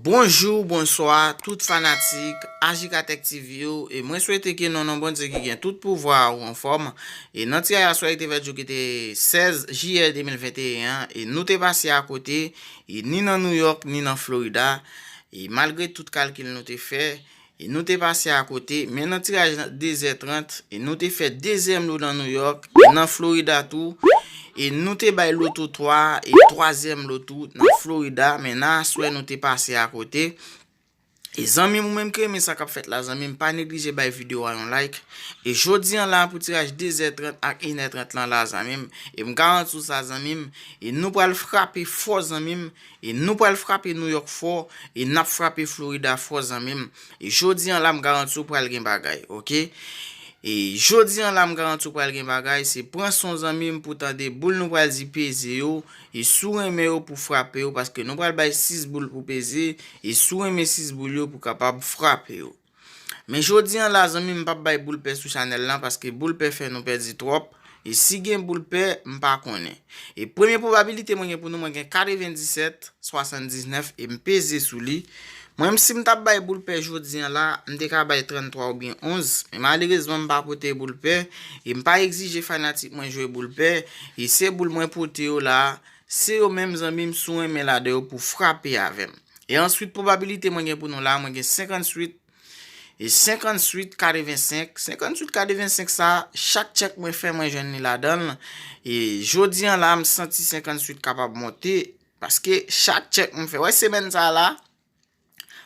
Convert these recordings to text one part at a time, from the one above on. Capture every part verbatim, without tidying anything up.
Bonjou, bonswa, tout fanatik Ajikatèk T V yo, e mwen swete ke nan non Bondye ki gen tout pouvwa ou anfòm. E nan tiraj aswè ki te fèt jou ki te sèz jiyè de mil venteyen an, e nou te pase akote, e ni nan Nouyòk, ni nan Florida, e malgre tout kalkil nou te fè, e nou te pase akote, men nan tiraj de zè trant, e nou te fè dezyèm lo nan Nouyòk, e nan Florida tou, e nou te bay loto twa, e twazyèm loto nan Florida, men nan aswè nou te pase akote. E zanmi m, ou menm ki renmen sa k ap fèt la, zanmi m, pa neglije bay videyo a yon like. E jodi an la, pou tiraj de zè trant ak inè trant lan la, zanmi m, e m garanti w sa, zanmi m, e nou pral frape fò, zanmi m, e nou pral frape Nouyòk fò, e n ap frape Florida fò, zanmi m. E jodi an la, m garanti w pral gen bagay, oke? E jodi an la, m garanti w pral gen bagay, se pran son, zanmi m, pou tande boul nou pral di peze yo, e si w renmen yo pou frape yo, paske nou pral bay sis boul pou peze, e si w renmen sis boul yo pou kapab frape yo. Men jodi an la, zanmi m, m p ap bay boul pè sou chanèl lan, paske boul pè fè nou pèdi twòp, e si gen boul pè, m pa konnen. E premye pwobabilite mwen gen pou nou, mwen gen katrevenndisèt, swasanndiznèf, e m peze sou li. Mwen menm, si m t ap bay boul pè jodi an la, m te ka bay tranntwa oubyen onz, men malerezman, m pa pote boul pè, e m pa egzije fanatik mwen jwe boul pè, e se boul mwen pote yo la, se yo menm, zanmi m, si w renmen ladan yo pou frape avè m. E answit, pwobabilite mwen gen pou nou la, mwen gen senkantuit, e senkantuit katrevensenk. Senkantuit katrevensenk sa, chak tchèk mwen fè, mwen jwenn li ladan l. E jodi an la, m santi senkantuit kapab monte, paske chak tchèk m fè, wè, semèn sa la,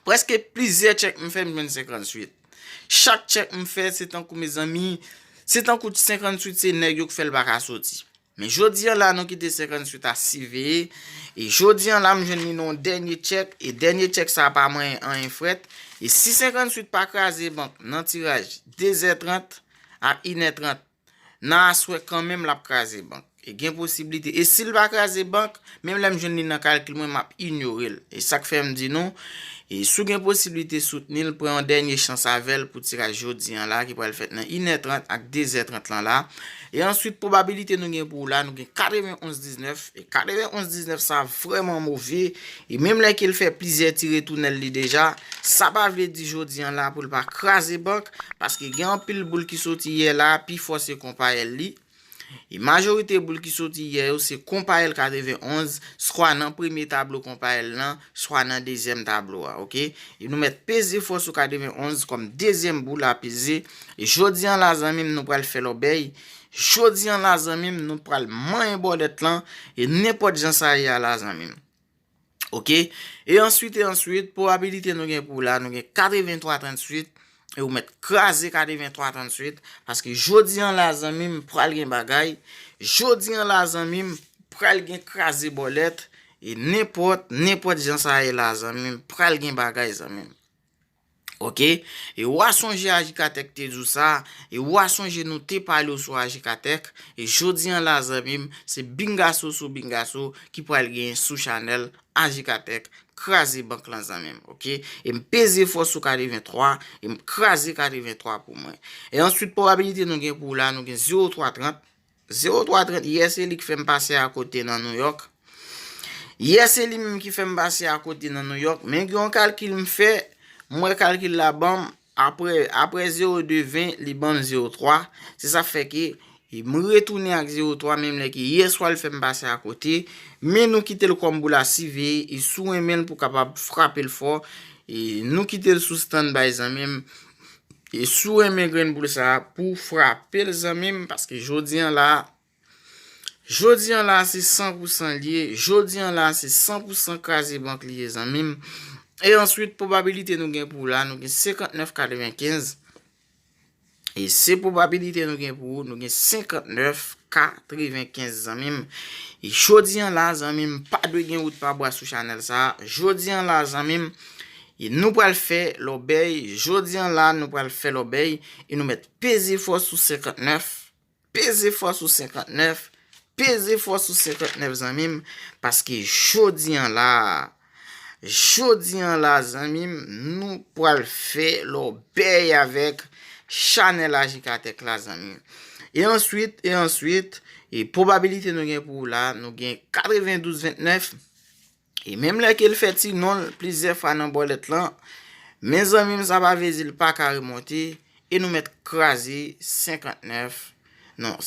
prèske plizyè tchèk m fè, m jwenn senkantuit. Chak tchèk m fè, se tankou, mezanmi, se tankou senkantuit se nèg yo k fè l pa ka soti. Men jodi an la, nou kite senkantuit a siveye. E jodi an la, m jwenn li nan yon dènye tchèk. E dènye tchèk sa pa manyen anyen frèt. E si senkantuit pa kraze bank nan tiraj de zè trant ak inè trant, nan aswè kanmenm l ap kraze bank. E gen posiblite. E si l pa kraze bank, menm lè m jwenn li nan kalkil mwen, m ap inyore l. E sa k fè m di nou, e si w gen posiblite soutni l, pran yon dènye chans avè l pou tiraj jodi an la ki pral fèt nan inè trant ak de zè trant lan la. E answit, pwobabilite nou gen pou w la, nou gen katrevenonz diznèf. E katrevenonz diznèf sa vrèman move. E menm lè ke l fè plizyè ti retounen l li deja, sa pa vle di jodi an la pou l pa kraze bank, paske gen anpil boul ki soti yè la, pifò se konpayèl li. E majorite boul ki soti yè yo se konpayèl katrevenonz, swa nan premye tablo konpayèl lan, swa nan dezyèm tablo a, oke? E nou mèt peze fò sou katrevenonz kòm dezyèm boul a peze. E jodi an la, zanmi m, nou pral fè lòbèy. Jodi an la, zanmi m, nou pral manyen bòlèt lan. E nenpòt jan sa ye a la, zanmi m. Oke? E answit, e answit, pwobabilite nou gen pou la, nou gen katrevenntwa trantuit, e ou mèt kraze katrevenntwa trantuit, paske jodi an la, zanmi m, pral gen bagay. Jodi an la, zanmi m, pral gen kraze bòlèt, e nenpòt, nenpòt jan sa ye la, zanmi m, pral gen bagay, zanmi m. Oke? E w a sonje Ajikatèk te di w sa, e w a sonje nou te pale w sou Ajikatèk, e jodi an la, zanmi m, se bingaso sou bingaso ki pral genyen sou chanèl Ajikatèk, kraze bank lan, zanmi m, oke? E m peze fò sou katrevenntwa, e m kraze katrevenntwa pou mwen. E answit, pwobabilite nou gen pou la, nou gen zewo twa trant, zewo twa trant, yè se li k fè m pase akote nan Nouyòk. Yè se li menm ki fè m pase akote nan Nouyòk, men gen yon kalkil m fè, m wè kalkil la ban m, apre, apre zewo de ven, li ban m zewo twa. Se sa k fè ke, e m retounen ak zewo twa, menm lè ke yè swa l fè m pase akote, men nou kite l kòm boul a siveye, e si w renmen l pou w kapab frape l fò, e nou kite l sou standby, zanmi m. E si w renmen grenn boul sa a, pou w frape l, zanmi m, paske jodi an la, jodi an la se san pou san li ye, jodi an la se san pou san kraze bank li ye, zanmi m. E answit, pwobabilite nou gen pou la, nou gen senkantnèf katrevenkenz. E se pwobabilite nou gen pou, nou gen senkantnèf katrevenkenz, zanmi m. E jodi an la, zanmi m, pa dwe gen wout pa bwa sou chanèl sa a. Jodi an la, zanmi m, e nou pral fè lòbèy. Jodi an la, nou pral fè lòbèy. E nou mèt peze fò sou senkantnèf. Peze fò sou senkantnèf. Peze fò sou senkantnèf, zanmi m. Paske jodi an la, jodi an la, zanmi m, nou pral fè lòbèy avèk chanèl Ajikatèk la, zanmi m. E answit, e answit, e pwobabilite nou gen pou la, nou gen katrevendouz vennèf. E menm lè ke l fè ti non l plizyè fwa nan bòlèt lan, men zanmi m, sa pa vle di l pa ka remonte. E nou mèt kraze senkantnèf, non,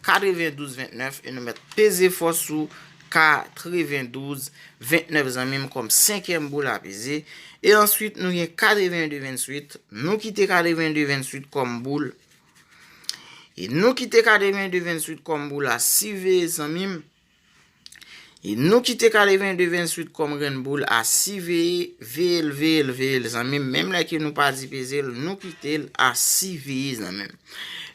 katrevendouz ventnèf, e nou mèt peze fò sou katrevendouz ventnèf, zanmi m, kòm senkyèm boul a peze. E answit, nou gen katrevenn de vennwit. Nou kite katrevenn de vennwit kòm boul. E nou kite katrevenn de vennwit kòm boul a siveye, zanmi m. E nou kite katrevenn de vennwit kòm grenn boul a siveye, veye l, veye l, veye l, zanmi m. Menm lè ke nou pa di peze l, nou kite l a siveye, zanmi m.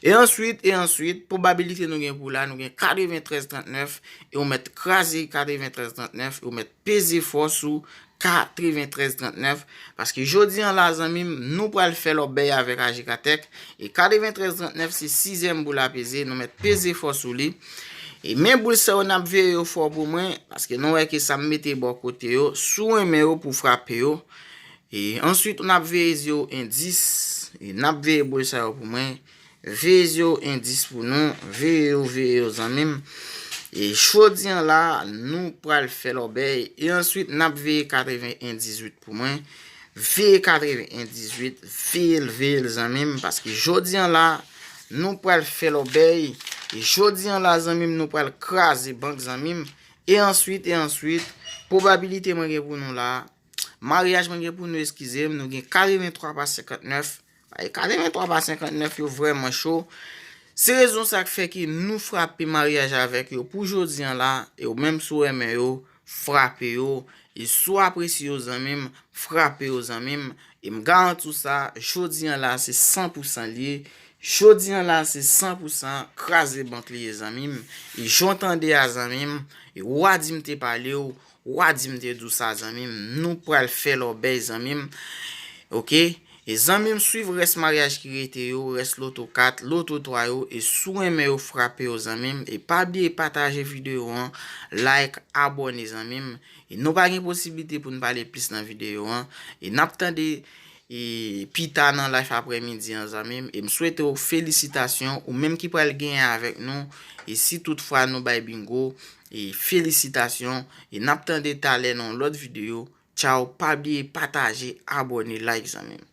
E answit, e answit, pwobabilite nou gen pou la, nou gen katreventrèz trantnèf, e ou mèt kraze katreventrèz trantnèf, e ou mèt peze fò sou katreventrèz trantnèf, paske jodi an la, zanmi m, nou pral fè lòbèy avèk Ajikatèk, e katreventrèz trantnèf se sizyèm boul a peze, nou mèt peze fò sou li. E men boul sa yo n ap veye yo fò pou mwen, paske nou wè ke sa m mete bò kote yo, si w renmen yo pou frape yo. E answit, n ap veye zewo en dis, e n ap veye boul sa yo pou mwen. Veye zewo en dis pou nou, veye yo, veye yo, zanmi m. E jodi an la, nou pral fè lòbèy, e answit, n ap veye katrevenn en dizuit pou mwen. Veye katrevenn en dizuit, veye l, veye l, zanmi m, paske jodi an la, nou pral fè lòbèy, e jodi an la, zanmi m, nou pral kraze bank, zanmi m. E answit, e answit, pwobabilite mwen gen pou nou la, maryaj mwen gen pou nou, eskize m, nou gen katrevenntwa pa senkantnèf. E katrevenntwa pa senkantnèf yo vrèman cho. Se rezon sa k fè ke nou frape maryaj avèk yo pou jodi an la, e ou menm si w renmen yo, frape yo. E si w apresye yo, zanmi m, frape yo, zanmi m. E m garanti w sa, jodi an la, se san pou san l ye. Jodi an la, se san pou san kraze bank li ye, zanmi m. E jan w tande a, zanmi m, e w a di m te pale w, w a di m te di w sa, zanmi m. Nou pral fè lòbèy, zanmi m. Oke? E zanmi m, swiv rès maryaj ki rete yo, rès loto kat, loto twa yo, e si w renmen yo, frape yo, zanmi m. E pa bliye pataje videyo an, like, abòne, zanmi m. E nou pa gen posiblite pou n pale plis nan videyo an. E n ap tande e pita nan live aprèmidi an, zanmi m. E m swete w felisitasyon, ou menm ki pral genyen avèk nou. E si toutfwa nou bay bingo, e felisitasyon. E n ap tande talè nan yon lòt videyo. Tchaw, pa bliye pataje, abòne, like, zanmi m.